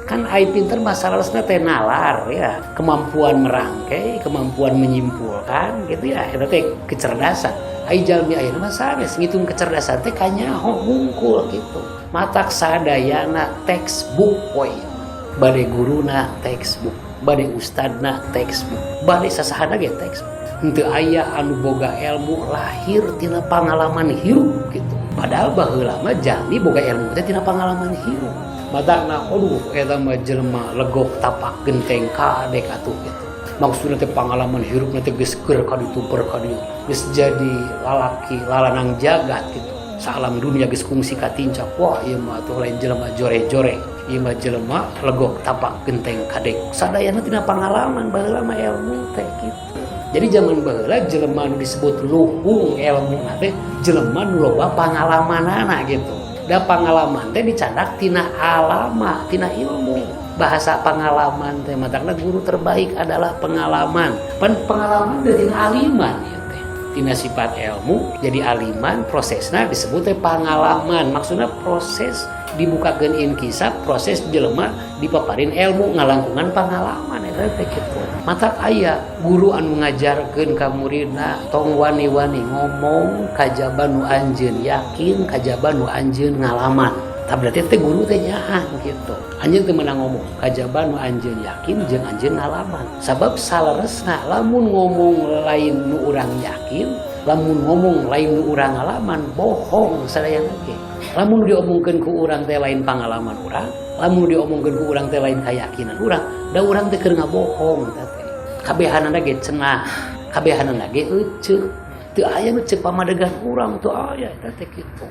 Kan ai pinter masalahnya teh nalar ya, kemampuan merangkai, kemampuan menyimpulkan gitu ya, eta teh kecerdasan. Ai jalmi ayeuna mah sanes ngitung kecerdasan teh kanyaho hungkul gitu. Matak sadayana textbook we. Bade guruna textbook, bade ustadna textbook, bade sasahana ge textbook. Henteu aya anu boga ilmu lahir tina pangalaman hirup gitu. Padahal baheula mah jalmi boga ilmu teh tina pangalaman hirup. Matakna, aduh, eta mah jelema legok tapak genteng kadek atuh gitu. Maksudna teh pangalaman hirup teh geus keur ka ditu ber ka dieu. Geus jadi lalaki lalanang jagat gitu. Salam dunia geus kungsi katincak. Wah, ieu mah atuh lain jelema jore-jore. Ieu mah jelema legok tapak genteng kadek. Sadayana tina pangalaman baheula mah ilmu teh gitu. Jadi zaman baheula jelema nu disebut luhung ilmu teh jelema nu loba pangalamanana gitu. Da pangalaman teh dicandak tina alama, tina ilmu. Bahasa pangalaman teh matakna guru terbaik adalah pengalaman. Pan pengalaman teh tina aliman ieu teh. Tina sifat ilmu jadi aliman, prosesna disebut teh pangalaman. Maksudna proses dibukakeun inkisaf, proses jelema dipaparin ilmu ngalangkungan pangalaman eta teh kitu. Matak aya guru anu ngajarkeun ka muridna, tong wani-wani ngomong kajaba nu anjeun yakin, kajaba nu anjeun ngalaman. Tah, berarti teh guru teh nyaah gitu. Anjeun teu meunang ngomong kajaba nu anjeun yakin jeung anjeun ngalaman. Sabab saleresna lamun ngomong lain nu urang yakin, lamun ngomong lain nu urang ngalaman, bohong sadayana ge. Lamun diomongkeun ku urang teh lain pangalaman urang, lamun diomongkeun ku urang teh lain keyakinan urang, da urang teh keur ngabohong teh. Kabehanana ge cenah, kabehanana ge eceu. Teu aya nu ceuk pamadegan urang, teu aya eta teh kitu.